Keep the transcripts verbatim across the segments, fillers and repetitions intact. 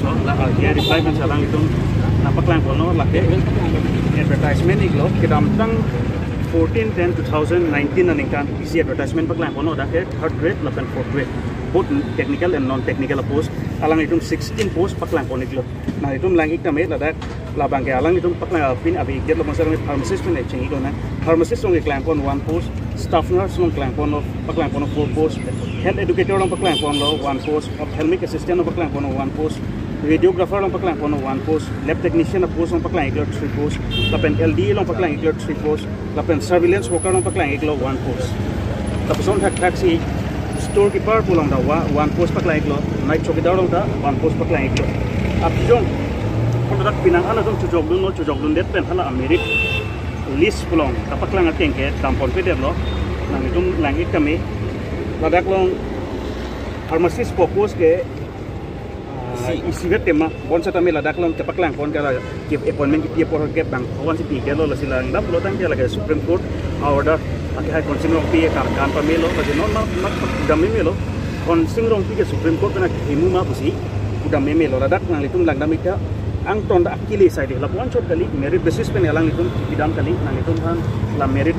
La R T I reply pen si alanglitum nangpaklang ponlo, lake advertisement iklo, kedamtang fourteen ten two thousand nineteen aningkan isi advertisement paklang ponlo, dak ke third grade lapen fourth grade, both technical and non-technical post, alanglitum sixteen post paklang pon iklo. Nanglitum lang ik tame, ladak labang ke alanglitum paklang, pini ave ik det lo, bonseta pharmacist pen cheng iklo nang. Pharmacist along keklang pon one post, staff nurse along klang ponlo, paklang ponlo four post, health educator along paklang ponlo one post, ophthalmic assistant along paklang ponlo one post, radiographer along paklang ponlo one post, lab technician apost along paklang iklo three post, lapen L D A along paklang iklo three post, lapen surveillance worker along paklang iklo one post. Lapuson thakthak si storekeeper pu along ta wa-, one post paklang iklo, night chowkidar along ta one post paklang iklo. Apjong, kon dak pinang an atum chojokdunlo, chojokdundet pen hala merit list pu along kapaklang ateng ke dam ponpedetlo. Nanglitum lang ik tame, ladak along pharmacist pu post ke, ah, isi. Isivet tema, bonseta me ladak along kepaklang pon ke la, ke appointment kipi apor ke bang pho-an si pi iklo, lasi langdamlo tangte lake Supreme Court order, ake hai Khonsing Rongpi ke karkan pamelo, lasi non mat, mat dam memelo, Khonsing Rongpi ke Supreme Court pen akehemu ma pusi pudam memelo, ladak nanglitum langdam ik ta, angton dak akili sai de, lapu-an chot kali, merit basis pen alanglitum pidam kali, nanglitum aphan la merit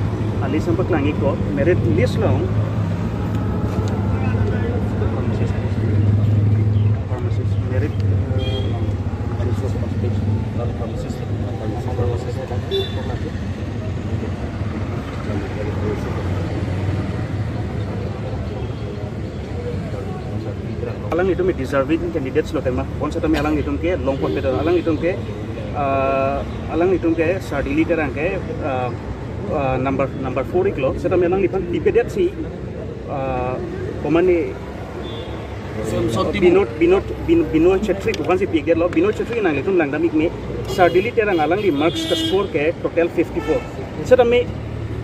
list nangpaklang ikpo, merit list along pharmacist, merit, eh, pharmacist, pharmacist, pharmacist. Alanglitum deserving candidates lo tema, bonseta me alanglitum ke long ponpedet, alanglitum ke, ah, alanglitum ke Sardili Terang ke, ah, ah, number, number four iklo, seta me alangliphan pipedet si, ah, komane Binod, Binod, Bin-, Binoy Chetri pu aphan si pi iklo, Binoy Chetri, nanglitum langdam ik me, Sardili Terang alangli marks kascore ke total fifty-four. Seta me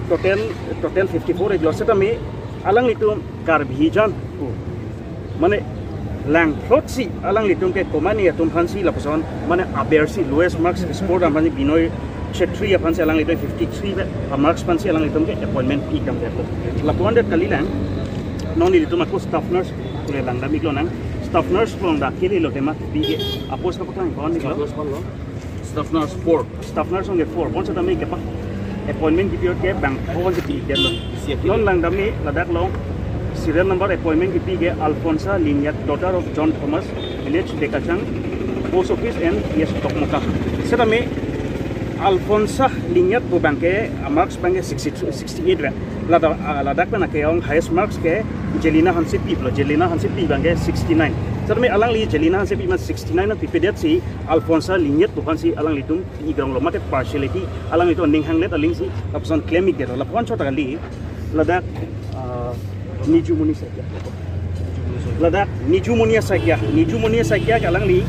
total, total fifty-four iklo, seta me alanglitum Karbi jan pu, mane langthrot si alanglitum ke komane atum aphan si lapuson, mane aber si lowest marks score dam aphan si Binoy Chetri aphan si alanglitum fifty-three vet a marks aphan si alanglitum ke appointment pi ikdamdet lo. Lapu-an det kali lang, non nelitum ako staff nurse pu le langdam iklo nang. Staff nurse pu along dak kelelo tema, pi ke apost kapaklang pon iklo. Staff nurse four. Staff nurse along ke four. Bonseta me kepa appointment kipi apor ke bang pho-an si pi iklo. Non langdam me ladak along serial number appointment kipi ke Alfonsa Lyngnat, daughter of John Thomas, village Dekachang, post office and P S Dokmoka. Seta me Alfonsa Lyngnat pu abang ke, ah, marks abang ke sixty-three, sixty-eight vet. Ladak, ah, ladak pen ake-ong highest marks ke Jelina Hansepi pulo, Jelina Hansepi abang ke sixty-nine. Seta me alangli Jelina Hansepi ma sixty-nine nangpipedet si Alfonsa Lyngnat pu aphan si alanglitum pi ik rong lo, mate partiality, alanglitum aning hanglet aling si lapuson claim ikdet lo. Lapu-an chot kali, ladak, ah, Nijumoni Saikia. Ladak Nijumoni Saikia, Nijumoni Saikia ke alangli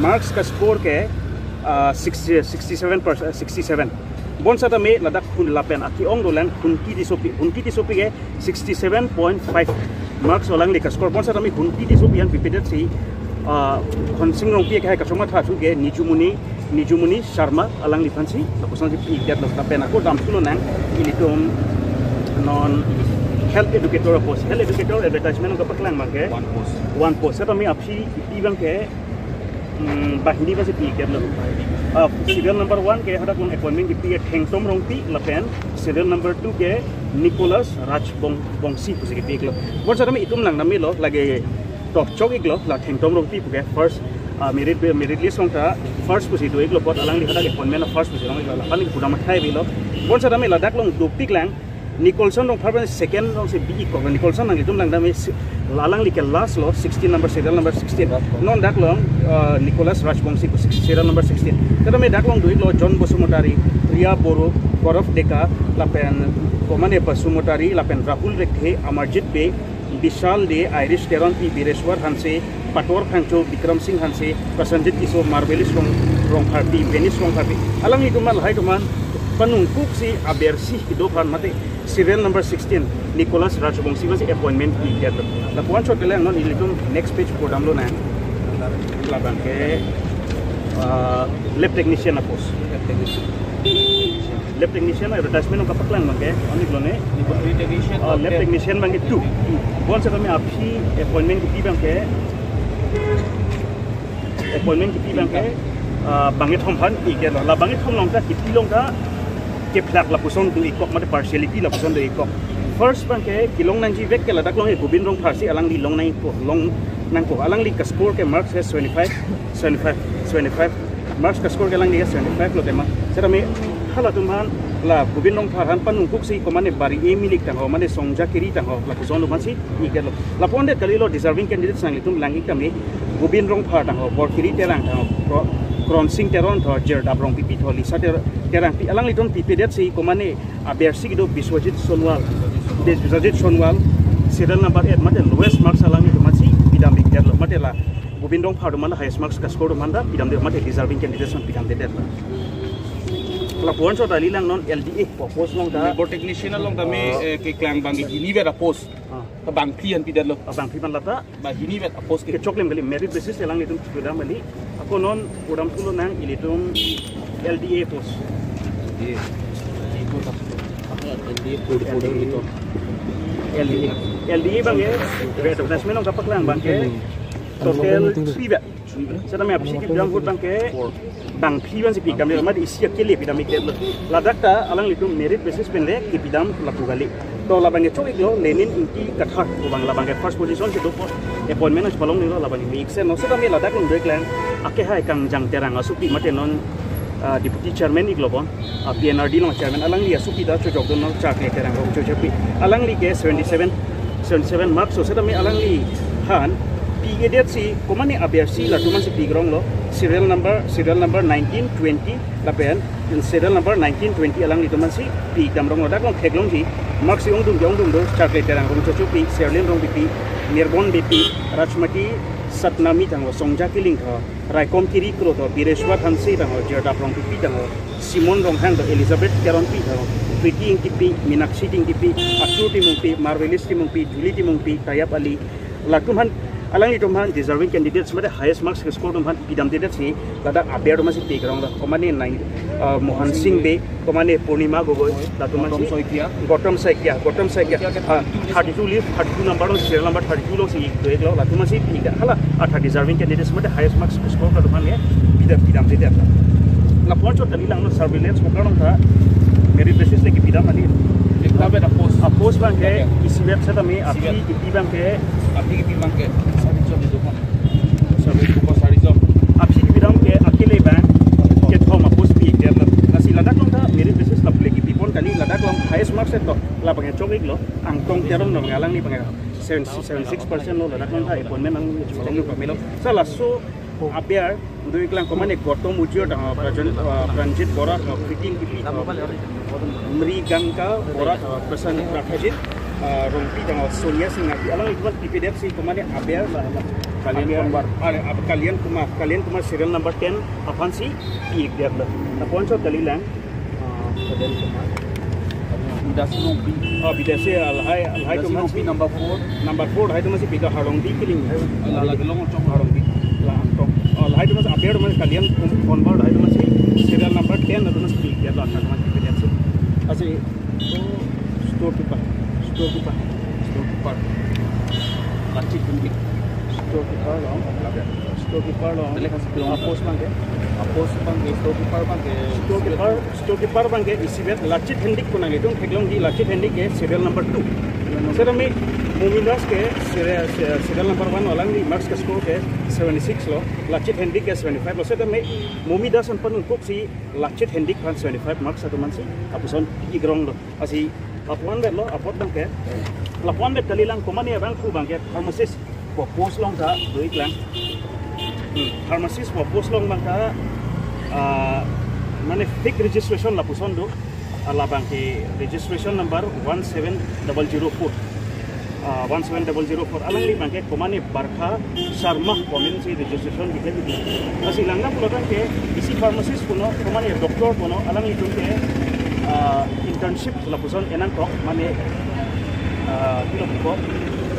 marks kascore ke, ah, sixty, sixty-seven percent, sixty-seven. Bonseta me ladak Khun lapen ake-ong dolang Khunti Tissopi, Khunti Tissopi ke sixty-seven point five marks alangli kascore. Bonseta me Khunti Tissopi aphan pipedet si, ah, Khonsing Rongpi ke hai kachoma tha su ke Nijumoni, Nijumoni Sharma alangliphan si lapuson si pi ikdet lo. Lapen ako damthulo nang, ilitum non health educator post, health educator advertisement kapaklang abang ke one post. One post. Seta me aphi pi abang ke, hmm, banghini aphan si pi ikdet lo. Ah, serial number one ke hadak along appointment kipi ke Thengtom Rongpi lapen serial number two ke Nicholas Rajbong-, Bongsi pusi kipi iklo. Bonseta me itum langdam iklo, lake tohchok iklo, la Thengtom Rongpi pu ke first, ah, merit, merit list along ta first pusi do iklo, apot alangli hadak appointment first pusi long iklo, la aphan ke pudam athai avelo. Bonseta me ladak along dopik lang, Nicholson Rongphar abang second along si pi ikpo, Nicholson nanglitum langdam me si, la alangli ke last lo, sixteen number, serial number sixteen. Non dak along, uh, Nicholas Rajbongsi pu six, serial number sixteen. Seta me dak along do iklo John Basumatary, Priya Boro, Gaurav Deka, lapen Komane Basumatary, lapen Rahul Rekthe, Amarjit Bey, Bishal Dey, Irish Teronpi, Bireswar Hanse, Pator Phangcho, Bikram Singh Hanse, Prasenjit Tisso, Marvelous Rong-, Rongpharpi, Venice Rongpharpi. Alanglitum aphan, lahai atum aphan panungkuk si aber si kedo aphan mate serial number sixteen, Nicholas Rajbongsi aphan si appointment pi ikdet lo. Lapu-an chot kali, non ilitum next page pudamlo nang. Labang ke, ah, lab technician apost. Lab technician advertisement kapaklang abang ke, ani lo ne? Laboratory technician, ah, lab technician abang ke two. Bonseta me aphi appointment kipi abang ke Appointment kipi abangke, ah, bangkethom aphan ik-etlo. La bangkethom along ta kipi along ta kephlak lapuson do-ikkok mate partiality lapuson do-ikkok. First abangke kelong nangjivek ke ladak along ke Gobin Rongphar si alangli long nangkok, long nangkok. Alangli ka-score ke marks ke seventy-five, seventy-five, seventy-five. Marks ka-score ke alangli ke seventy-five lo tema. Setame halatum aphan, la Gobin Rongphar aphan panungkuksi komane Bari-e Milik tangho, mane Songja Kiri tangho, lapuson atum aphansi ik-etlo. Lapu-an det kalilo, deserving candidates nanglitum lang-ik tame, Gobin Rongphar tangho, Borkiri Terang tangho, Kro-, Kronsing Teron tho, Jerdap Rongpipi tho, Lisa Ter-, Terangpi, alanglitum pipedetsi komane aber si kedo Biswajit Sonwal, Bis-, Biswajit Sonwal, serial number eight, mate lowest marks alanglitum aphansi pidam ik-etlo, mate la Gobin Rongphar atum aphan highest marks ka-score atum aphan ta pidamde, mate deserving candidates aphan pidamdedetlo. Lapu-anchot kalilang non L D A post along ta. Labour technician along tame, ah, eh, keklang abang hinivet a-post. Ah. Bangphli aphan pidetlo. Ah, bangphli aphan lata. Ba hinivet a-post ke. Kechoklim kali, merit basis te alanglitum pidam kali. Ako non udam pulo nang ilitum L D A post. L D A. L D A post. L D A. L D A abangke, advertisement along kapaklang abangke, total three ba. Setame aphi kepidam ahut abangke bangphli aphansi pidam, mate isi akele pidam ik-etlo. Ladak ta alanglitum merit basis pen le kepidam lapu kali. To labangke chok-iklo, Lenin Ingti Kathar, abang labangke first position si dopo, appointment nangpalonglo, labangke me-iksenlo. Setame ladak along do-iklang, akehai Kangjang Terang asopi mate non, ah, deputy chairman iklo bon, ah, P N R D along chairman, alangli asopi ta chojokdun non, Charkle Terang Rongchochopi. Alangli ke seventy-seven, seventy-seven marks, so setame alangli aphan pi-edetsi komane aber si latum aphansi pi-ik-etlo, serial number, serial number nineteen, twenty, lapen serial number nineteen, twenty alanglitum aphansi pi-ik damronglo. Dak along theklongji, marks si ongdung ke ongdung do, Charkle Terang Rongchochopi, Serlin Rongpipi, Nirbon Beypi, Rajmati Satnami tangho, Songja Kiling tho, Raikom Kiri Kro tho, Bireshwar Hanse tangho, Jerdap Rongpipi tangho, Simon Ronghang tho, Elizabeth Teronpi tho, Priti Ingtipi, Minakshi Ingtipi, Arthur Timungpi, Marvelis Timungpi, Julie Timungpi, Tayab Ali, latum aphan, alanglitum aphan deserving candidates mate highest marks score atum aphan pidamdedetsi ladak aber atum aphansi pi-ik-etlo. Komane nang, ah, Mohan Singh Bey, komane Purnima Gogoi, latum aphansi Gautam Saikia. Gautam Saikia, Gautam Saikia. Saikia ke ah, thirty-two list, thirty-two number along, serial number thirty-two alongsi ik do-iklo, latum aphansi pi-ik-et, hala, ah, deserving candidates mate highest marks score atum aphan le pidam, pidamdedet. Lapu-anchot kalilang non surveillance worker along ta merit basis le kepidam kali. Kepidam a-post. A-post abangke, okay, isivet setame, isivet. Aphi kipi abangke, aphi kipi abangke sarijon ido kon. Sabi ko sarijon. Aphi kepidam ke akele abang kethom a-post pi-ik-etlo. Lasi ladak along ta merit basis lapu le kepipon kali, ladak along highest marks et to, labangke chok-iklo, Angtong Teron lo, alangli abangke seven, seventy-six percent lo, ladak along ta appointment nangpalonglo pamelo. Sa laso aber do-iklang komane Gautam Ujir tangho, Prajan, ah, Pranjit Bora tangho, Priti Ingtipi tangho, Mrigangka Bora tangho, Prasan Prakhajit, ah, Rongpi tangho, Sonia Singh Ingti, alanglitum aphan pipedetsi komane aber, Kalyan aber, Kumar. Ale, ab-, Kalyan Kumar, Kalyan Kumar serial number ten aphansi pi-ik-etlo. Lapu-anchot kalilang. Ah, Kalyan Kumar. Bidasi Rongpi. Ah, Bidasi, ah, lahai, lahai Bidasi atum Rongpi aphansi number four. Number four, lahai atum aphansi pi-ik, Harlongbi Kiling. Ah, la, la, kelong chong Harlongbi. La, to. Ah, lahai atum aphansi aber atum aphansi Kalyan Kum-, Kumar, lahai atum aphansi serial number ten atum aphansi pi-ik-etlo, atum aphansi pi-ik-etlo. Lasi, to, storekeeper. Storekeeper. Storekeeper. Lachit Hendik. Storekeeper along. Storekeeper along. Bele kasi kelong. A-post abangke. A-post abangke, storekeeper abangke. Storekeeper, storekeeper abangke isivet Lachit Hendik pu nangtum theklongji, Lachit Hendik ke serial number two. Serial number. Setame Momi Das ke serial, se-, serial number one, alangli marks ka-score ke seventy-six lo. Lachit Hendik ke seventy-five lo. Setame Momi Das aphan panungkuksi Lachit Hendik aphan seventy-five marks atum aphansi lapuson pi-ik-etlo. Lasi lapu-an vetlo, apot abangke. Lapu-an vet kalilang, komane abangphu abangke pharmacist pu a-post along ta do-iklang. Hmm, pharmacist pu a-post along abangke, ah, mane fake registration lapuson do. Ah, labangke registration number one seven double zero four. Ah, one seven double zero four. Alangli abangke komane Barkha Sharma pu amen si registration dikle. Lasi langdam pulo tangte isi pharmacist punon, komane doctor punon, alanglitum ke, ah, internship lapuson enangkok, mane, ah, pilo ko.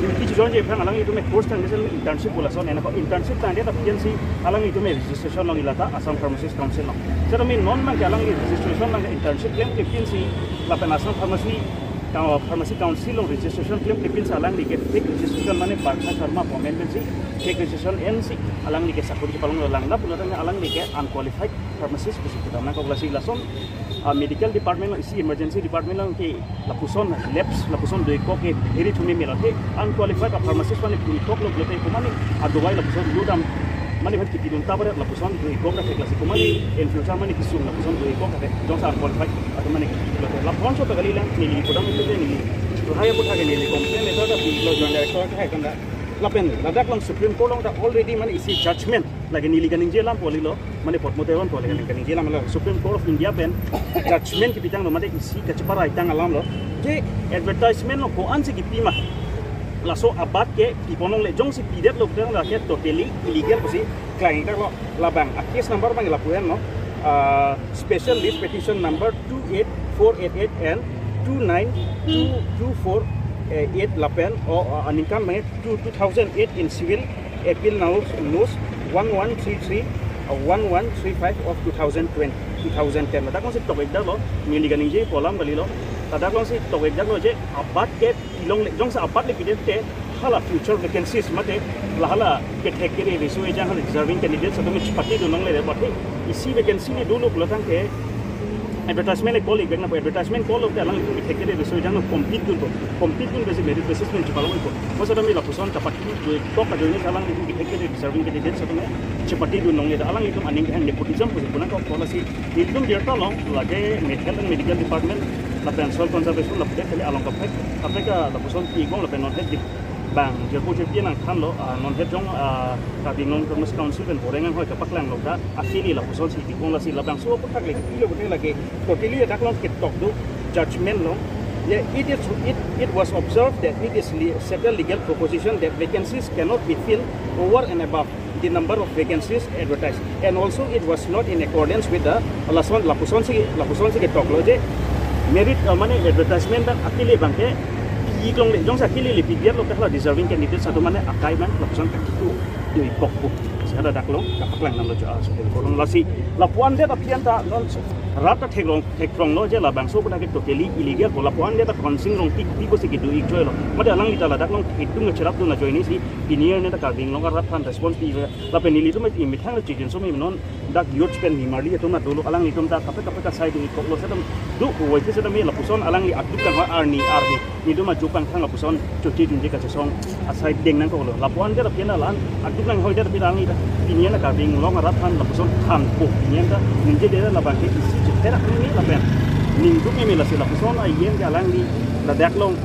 Duty join ji aphrang alanglitum ke course tangte internship pu lason enangkok, internship tangte ta agency alanglitum ke registration long-iklo ta Assam Pharmacist Council long. Setame non abangke alangli registration abangke internship klemkle pinsi lapen Assam Pharmacy Coun-, Pharmacy Council long registration klemkle pinsi alangli ke fake registration mane Barkha Sharma pu amen pensi Fake registration ensi alangli ke sakori palong lang, lapu latang alangli ke unqualified pharmacist pusi kita nangkok. Lasi lason, ah, medical department along, isi emergency department along ke lapuson labs, lapuson doikok ke heri thumi mela the, unqualified a pharmacist mane pulikok lo pulote komatne adawai lapuson ludam mane bhan kipidun tabaret lapuson doikok ra thek. Lasi komatne in future mane kisung lapuson doikok ra thek, jongsi unqualified atum mane kipidun lo the. Lapuson so ta kalilang, neli kodam itu neli. Tuhaya putha ke neli complain letter ta pilo Joint Director ke hai kanda. Lapen ladak along Supreme Court along ta already mane isi judgment, lake neli kaningje alam pu kali lo, mane potmote ron pu kali kaningje alam lo, Supreme Court of India pen judgment kipitang lo, mane isi kacheparai tang alam lo. Je advertisement lo ko-ansi kipi ma, laso abat ke pipon longle, jongsi pidet lo pulote lake totally illegal pusi klang-ik lo. Labang a case number abang lapu henlo, ah, special leave petition number two eight four eight eight and two nine two two four eight lapen o, o, aningkan abang two, two thousand eight in civil appeal nos, nos one one three three, uh, one one three five of two thousand twenty, two thousand ten. Ladak alongsi tok-ik dak lo, neli kaningje pu alam kali lo. Ladak alongsi tok-ik dak lo je abat ke pilongle, jongsi abat le pidet te hala future vacancies mate la hala kethek kere riso ejang hala deserving candidates atum chepatidun longle de, but he isi vacancy le dolo pulo tangte advertisement le call-ik bek na, advertisement call-ok te alanglitum kethek kere riso ejang compete dunpo, compete dun besi merit basis pen chepalong-ikpo. Masa dami lapuson chepatidun doikok ajoine alanglitum kethek kere deserving candidates atum chepatidun longle, alanglitum aning kehang nepotism pusi pu nangkok. Lasi nelitum birta long lake Health and Medical Department lapen Soil Conservation lapen kali along kaprek kaprek a lapuson pi-ikbom lapen non het di bang jirpo jirpi nangthanlo, ah, non het jong, ah, Karbi Anglong Autonomous Council pen boreng anghoi kapaklang lo ta akili lapusonsi pi-ikbom. Lasi labangso aputhak le pilo pulote lake totally ladak along ketok do judgment lo. Yeah, it is, it, it was observed that it is le-, settled legal proposition that vacancies cannot be filled over and above the number of vacancies advertised, and also it was not in accordance with the lason, lapusonsi, lapusonsi ketok lo je merit, uh, mane advertisement dak akili abang ke pi-ik longle, jongsi akili le pidet lo ke hala deserving candidates atum mane akai abang lapuson kakitu doikokpo. Lasi ladak along kapaklang nanglo jo, ah, Supreme Court along. Lasi lapu-an det aphi an ta non rat ta thekrong, thekrong lo je labangso aputhak ke totally illegal pu. Lapu-an det ta Khonsing Rongpi kopi kosi kedo-ik joi lo, mate alangli ta ladak along itum ngecherap dun ajoinesi pini arni ta Karbi Anglong arat aphan response pi-ik. Lapen nelitum imethang le chijin somi non dak youth pen nimarli atum na dolo, alanglitum ta kaprek kaprek asai do-ikok lo, sedam do kuvoi ke sedam me lapuson alangli aduk kanghoi arni arni nelitum ajo pangthang lapuson choche junje kachesong asai deng nangkok lo. Lapu-an det aphi an ta la-an aduk kanghoi det aphi alangli ta pini arni Karbi Anglong arat aphan lapuson thanpo. Pini arni ta ningje det labang ke isi chetherak ni lapen ningduk ni me. Lasi lapuson ayen ke alangli ladak along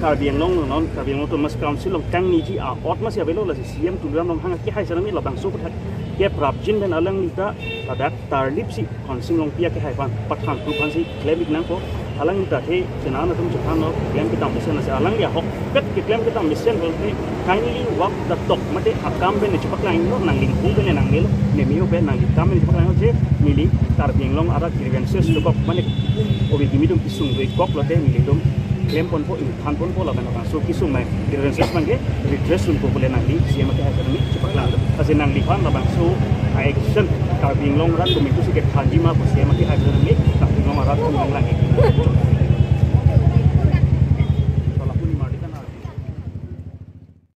Karbi Anglong non Karbi Anglong Autonomous Council along kangniji a-ot masi avelo. Lasi C E M Tuliram Ronghang akehai sitame labangso aputhak ke prapjin pen alangli ta ladak tarlip si Khonsing Rongpi akehai aphan pathan proof aphansi klem-ik nangpo. Alangli ta the chenan atum chethan lo, klem kedam mesen, lasi alangli ahokpet keklem kedam mesen pulote kindly walk the talk, mate akam pen chepaklang lo, nangli ingpu pen nangnelo, ne me-o pen nangli akam pen chepaklang lo je neli Karbi Anglong arat grievances dokok mane obi kimi atum kisung doikok lote nelitum klem ponpo, ingthan ponpo lapen labangso kisung mai grievances abang ke redress dunpo pu le nangli C E M akehai sitame chepaklang lo. Lasi nangliphan labangso a-action Karbi Anglong arat komitu si kethanji ma pu C E M akehai sitame Karbi Anglong arat along lang-ik.